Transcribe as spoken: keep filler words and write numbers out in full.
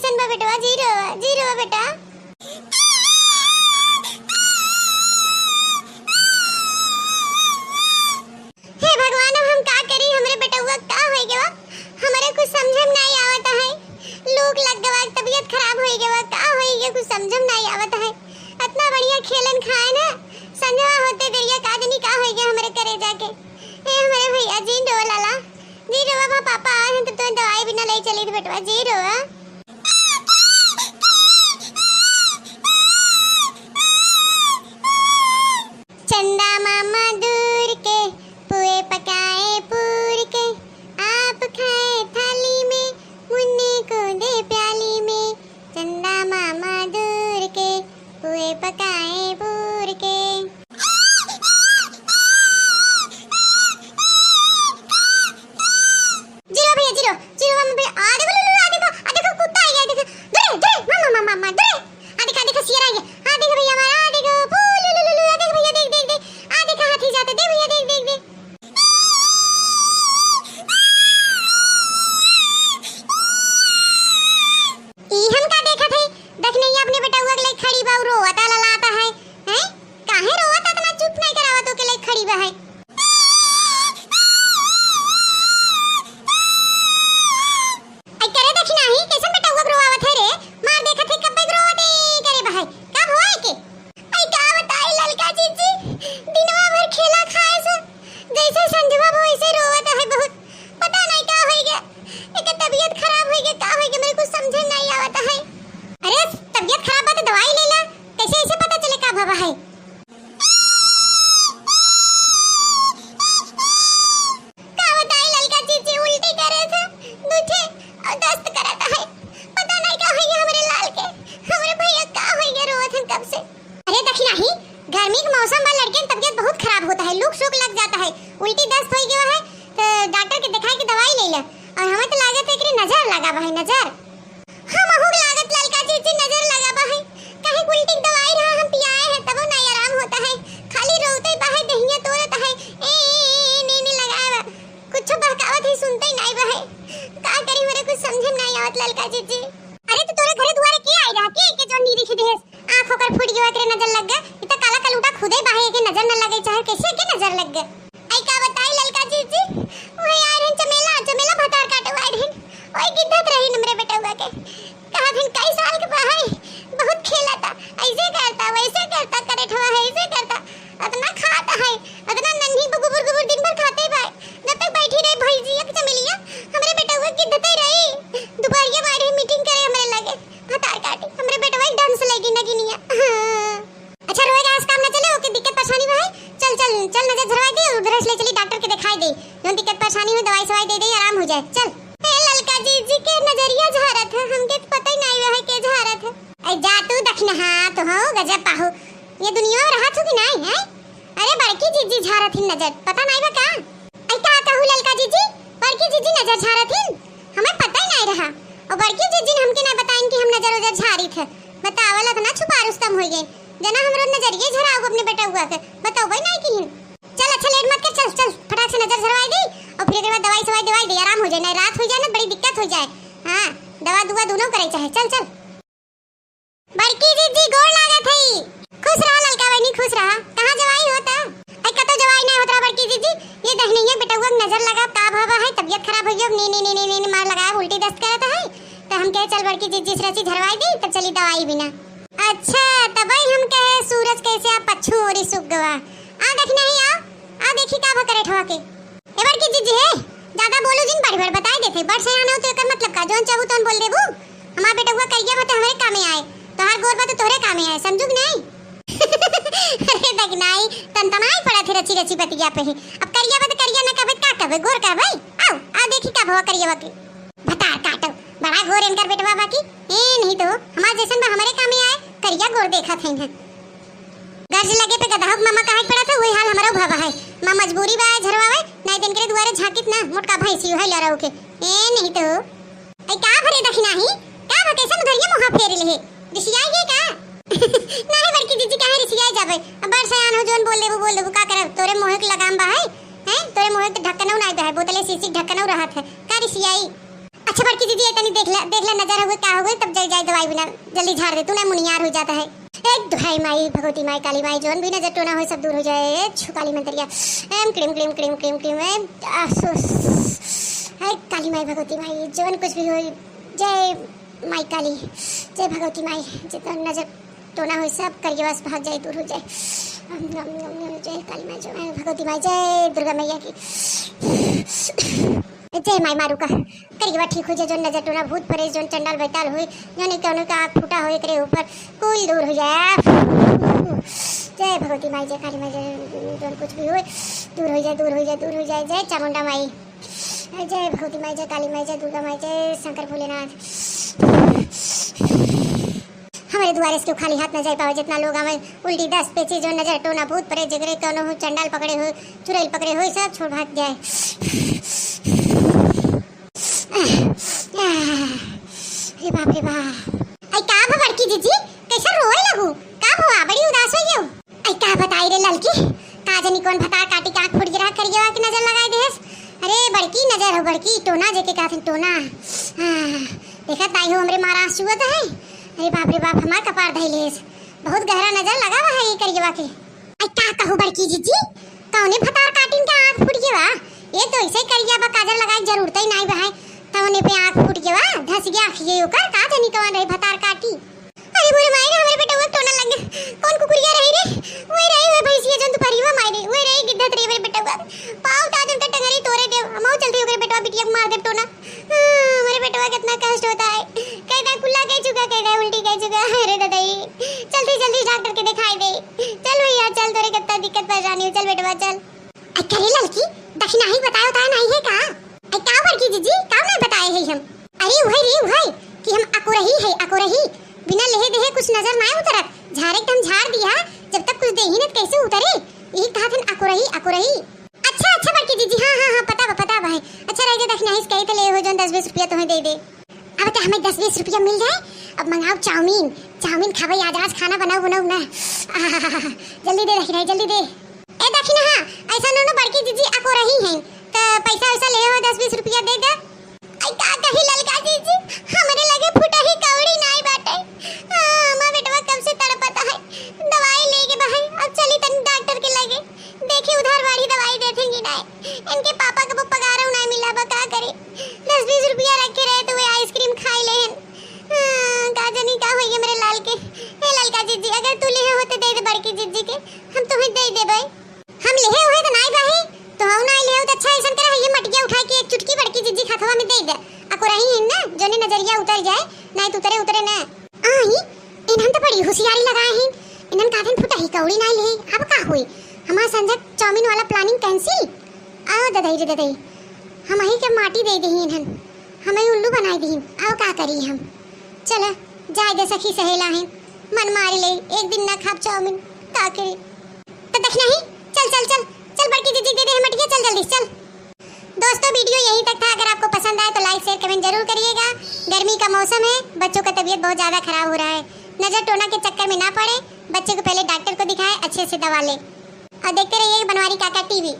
कैसन बा बेटवा? जी रोवा, जी रोवा बेटा। हे भगवान, अब हम का करी? हमरे बेटउआ का होइ गवा? हमरे कुछ समझे में नाहीं आवत है। लूक लग गवा, तबियत खराब होइ गवा, का होइ गवा, कुछ समझे में नाहीं आवत है। अतना बढ़िया खेलन खाए ना, संझवा होते बेरिया का जनी का होइ गवा हमरे करेजा के। हे हमरे भइया, जिन रोवा लाला, जिन रोवा, बा पापा आए हैं तो तोहे दवाई बिना लइ चली थे बेटवा, जिन रोवा। चंदा मामा दूर के पुए पकाए पूर के, आप खाए थाली में, मुन्ने को दे प्याली में। चंदा मामा दूर के पुए पकाए पूर के। जिरो भइया, जिरो, जिरो मामा भइया, आ देखो लुलु, आ देखो, आ देखो कुत्ता आ गया, देखो। दूरे, दूरे, मामा, मामा, मामा, दूरे। आ देखा, देखा, सियार आ गया। आ देखा भइया हमारा, आ देखो, पू, लुलु, लुलु, आ देखो भइया, देख, देख, देख। आ देखा हाथी जाता, देख भइया, देख, देख, देख। ई हम का देखत है? देख नहीं, अपने बेटउआ के लइके खड़ी बा, रोवता ललाता है, हैं? काहे रोवत अतना चुप नहीं करावत ओके लइके खड़ी बा है? आई करे देखी नाही, कैसन बेटउआ के रोवावत है रे? मार देखत है कब्बे के रोवत है करे बा है। का भवा है के? आई का बताई ललका जीजी, दिनवा भर खेला खाए से जैसे संझवा भा वैसे रोवत है बहुत। पता नहीं का होई गया, एकर तबियत खराब होई गया, का होई गया, मेरे कुछ समझे नहीं आवत है। अरे तबियत खराब बा तो दवाई ले ला, कैसे ऐसे पता चले का भवा है? का बताई ललका जीजी उल्टी करे थे, दूठे और दस्त करत है। पता नहीं का होई गया हमरे लाल के, हमरे भइया का होई गया रोवत हैं कब से। अरे देखी नाही, गर्मी के मौसम बा, लड़कियन तबियत बहुत खराब होता है, लूक सूक लग जाता है, उल्टी दस्त होई गया है, तो डॉक्टर के दिखाई के दवाई ले ले। और हमें तो लागत है कि नजर लगा बा है, नजर। हम अहू के लागत ललका जीजी नजर लगा बा है, काहे उल्टी के दवाई रहा हम पियाए हैं, तबो नहीं आराम होता है, खाली रोते बा है, दहिया तोड़त है, ए, ए, ए, ए, ने, ने लगाए बा, कुछ बहकावत ही सुनते ही नहीं बा है। का करी, मेरे कुछ समझे में नहीं आवत ललका जीजी। अरे तो तोरे घरे दुआरे के आई रहा, के, के जो नीरी खिदे है? आँख ओकर फूट गवा, एकरे नजर लग गए। इ त काला कलूटा खुदे बाहे, एके नजर न लगे, चाहे कैसे एके नजर लग गए। आई का बताई ललका जीजी, वही आए रहन चमेला, चमेला भतार काटे आए रहन। ओए गिद्धत रही हमरे बेटउआ के। कहा दिन कई साल के बाहे, बहुत खेला था, ऐसे करता, वैसे करता, करे ठवा है, ऐसे करता। अतना खात है, अतना नन्ही गुबुर गुबुर दिन भर खाते बा। जब तक बैठी रही भैंसिया के चमेलिया, हमरे बेटउआ गिद्धते रही। दुपहरिया में आए रही मीटिंग करे हमरे लगे। भतार काटे, हमरे बेटवा ही ढंग से लेगी नगिनिया। हाँ। अच्छा, रोए गाए से काम ना चले, ओके दिक्कत परेशानी बा है। चल, चल, चल, नजर झरवाई दे और उधर से ले चली डॉक्टर के दिखाई दे। जौन दिक्कत परेशानी हो, दवाई सवाई दे दे, आराम हो जाए। चल। ए ललका जीजी के नजरिया झारत है, हमके तो पता ही नहीं है के झारत है। ए जा तू दखिनहा, तो हो गजब पाहु। ये दुनिया में रहा थू कि नहीं है? अरे बड़की जीजी झारत ही नजर, पता नहीं बा का? आई का कहू ललका जीजी, बड़की जीजी नजर झारत हिन, हमें पता ही नहीं रहा। और बड़की जीजी ने हमके ना बताइन कि हम नजर उजर झारी थे। बतावल अतना छुपा रुस्तम हो गए, जना हमरो नजरिए झराऊ अपने बेटउआ के, बतौबे नहीं किहिन। चल अच्छा लेट मत कर, चल चल फटाक से नजर झरवाई दे और फिर एकरे बाद दवाई सवाई दवाई दे, आराम हो जाए, नहीं रात हो जाए ना बड़ी दिक्कत हो जाए। हाँ, दवा दुआ दोनों करे चाहे, चल चल। बड़की जीजी गोड़ लागत हई। खुश रहा ललका बहिनी, खुश रहा। कहाँ जवाई होता? आई कतो जवाई नहीं होत रहा बड़की जीजी। ये दहिनैया बेटउआ के नजर लगा, का भवा है, तबियत खराब हो गई, नी, नी, नी, नी, नी, मार लगाए, उल्टी दस्त करत है। तो हम कहे चल बड़की जीजी से रची झरवाई दी, तब चली दवाई बिना। अच्छा, तबई हम कहे सूरज कैसे आप पच्छू ओरी सुख गवा। आ देखी नहीं, आओ, आ देखी का भा करे ठवा के। ए बड़की जीजी हे, ज्यादा बोलू जिन, बड़ बड़ बताई देथे। बड़ सयान हो तो एकर मतलब का? जौन चाहू तौन बोल देबू। हमार बेटउआ करिया बा तो हमरे कामे आए, तोहार गोर बा तो तोहरे कामे आए, समझू कि नहीं? अरे दगनाई, तनतनाई पड़त है रची रची बतिया पे ही। अब करिया बा तो करिया ना कहबे, का कहबे, गोर कहबे? आओ, आओ देखी का भवा करिया बा के। भतार काटो, बड़ा गोर इनकर बेटवा बा की। ए नहीं तो, हमार जैसन बा हमरे कामे आए, करिया गोर देखत है इन्हें। गर्ज लगे पे गदहा के मामा कहे के पड़त है, वही हाल हमरो भवा है। माँ मजबूरी बा झरवावे, नहीं दिन के दुआरे झांकित ना, मोटका भैंसी है लड़ाऊ के। ए नहीं तो। ए का भरे दखिनाही, का भा कैसन उधरिया मुहा फेर ले? रिसियाई है का? नहीं बड़की जीजी काहे रिसियाई जाबे? अब बड़ सयान हो, जौन बोल देबू, बोल देबू, का करब? तोरे मोहे के लगाम बा है, हैं? तोरे मोहे के ढक्कनऊ नाई बा है, बोतले शीशी के ढक्कनऊ रहत है। का रिसियाई? अच्छा बड़की दीदी, ये तनी देख ले, देख ले नजर हो गई, का हो गई, तब जाई, जाई दवाई बिना, जल्दी झाड़ दे, तू ना मुनियार हो जाता है। ए दुहाई माई, भगवती माई, काली माई, जौन भी नजर टोना होई, सब दूर हो जाए। ए छु काली मंतरिया, एम क्रीम, क्रीम, क्रीम, क्रीम, क्रीम, एम, आ, सो, ए काली माई, भगवती माई, जौन कुछ भी होई, जय माई काली, जय भगवती माई, जितना नजर टोना होई, सब करियवा से भाग जाए, दूर हो जाए। अम, अम, अम, अम, जय काली माई, जय भगवती माई, जय दुर्गा मैया की। जय माई मारुका, करियवा ठीक हो जाए, जौन नजर टोना भूत परेत, जौन चंडाल बैताल होई, जौन कौनो का आँख फूटा होई, एकरे ऊपर कुल दूर हो जाए। जय भगवती माई, जय काली माई, जय जौन कुछ भी होई, दूर हो जाए, दूर हो जाए, दूर हो जाए। जय चामुंडा माई, जय भगवती माई, जय काली माई, जय दुर्गा माई, जय शंकर भोलेनाथ। हमरे दुआरे से केहू खाली हाथ न जाए पावे, जितना लोग आवे, उल्टी दस्त पेची, जौन नजर टोना भूत परेत, जेकरे कौनो हो चंडाल पकड़े हो, चुड़ैल पकड़े हो, सब छोड़ भाग जाए। अरे बाप रे बाप। आई का भा बड़की जीजी, कैसे रोए लगू? का भवा, बड़ी उदास हो गयो? आई का बताई रे ललकी, का जानी कौन भतार काटी के आँख फूट गिरा करियवा के नजर लगाई देस। अरे बड़की नजर हो बड़की, टोना जेके कहत हैं टोना। हाँ, देखत नाई हो हमरे मारा आँसू चुअत है। अरे बाप रे बाप, हमार कपार धई लेस। बहुत गहरा नजर लगा हुआ है ये करियवा के। आई का कहू बड़की जीजी, कौने भतार काटिन के आँख फूट गवा? ये तो ऐसे करिया बा, काजर लगाए के जरूरत ही नाई बा है। तौने पे आँख फूट गवा, धस गया आँख ये ओकर, का जानी कौन रही भतार काटी। अरे मोरे माई रे, हमरे बेटवा के टोना लग गया। कौन कुकुरिया रही रे? वही रही, वही भैंसिया जौन दुपहरिया माई रे, वही रही गिद्धत रही हमरे बेटवा। पाँव ता जौन का टंगरी तोरे देव, हम चलती ओकरे बेटवा बिटिया के मार देव टोना। हाँ, हमरे बेटवा कितना कष्ट होता है। कैदा कुल्ला कह चुका, कैदा उल्टी कह चुका। अरे ददाई, जल्दी जल्दी डॉक्टर के दिखाई दे। चल भैया चल, तोरे कितना दिक्कत परेशानी हो, चल बेटवा चल। अरे ललकी, दखिनाही बताए उताए नाई है का? अरे का बड़की जीजी, का नाई बताए है हम? अरे उहै रे उहै कि हम अकुरही है अकुरही, बिना लेहे देहे कुछ नजर नाई उतरत, झारे के हम झाड़ दिया, जब तक कुछ देही न त कैसे उतरे? यही कहत हन अकुरही अकुरही। अच्छा अच्छा बड़की जीजी, हाँ हाँ हाँ, पता बा पता बा है। अच्छा रह जा, दखिनाही से कही तो ले हो जौन दस बीस रुपया तुम्हें दे दे। अब तो हमें दस बीस रुपया मिल जाए, अब मंगाओ चाउमीन, चाउमीन खाबे आज, आज खाना बनाओ बनाओ ना। आहाहाहा, जल्दी दे दखिनाही, जल्दी दे। ए दखिना, हाँ, ऐसा नो नो बड़की जीजी अकुरही हैं, त पैसा वैसा ले हो, दस बीस रुपया दे दे। आई का कही ललका जीजी, हमरे लगे फुटही कौड़ी नाई बाटे। हाँ, हमार बेटवा कब से तड़पत है, दवाई लेके बहन, अब चली तनी डॉक्टर के लगे। देखी उधार बाड़ी दवाई देथे कि नाई। इनके पापा के वो पगारौ नाई मिला बा, का करी? दस बीस रुपया रखे रहे तो वे आइसक्रीम खाई लेहन। हाँ, का जानी का होई हमरे लाल के। हे ललका जीजी, अगर तू लेहे हो तो दे दे बड़की जीजी के, हम तुम्हें दे देबै। हम लेहे हुए तो नाई बाहे, तो हम नाई लेहे हो तो अच्छा ऐसन करा, ये मटिया उठा के एक चुटकी बड़की जीजी के हथवा में दे दे। अकुरही है ना, जोने नजरिया उतर जाए, नाई तो उतरे उतरे ना। आई, इन्हन तो बड़ी होशियारी लगाए हैं। इन्हन का दिन फुटही कौड़ी नाई ले, अब का हुई? हमार संझक चाउमीन वाला planning cancel। आ ददई रे ददई, हमही के माटी दे देही इन्हन, हमें उल्लू बनाई देही। अब का करी हम? चला, जाए दे सखी सहेला हैं, मन मारी ले, एक दिन ना खाब चाउमीन, का करी? तो दखिनाही, चल, चल, चल, चल बड़की जीजी दे दे मटिया, चल जल्दी, चल। दोस्तों, video यहीं तक था। अगर आपको पसंद आए तो like, share, comment जरूर करिएगा। गर्मी का मौसम है, बच्चों का तबीयत बहुत ज़्यादा खराब हो रहा है। नज़र टोना के चक्कर में ना पड़े, बच्चे को पहले डॉक्टर को दिखाएं, अच्छे से दवा लें और देखते रहिए बनवारी काका टीवी।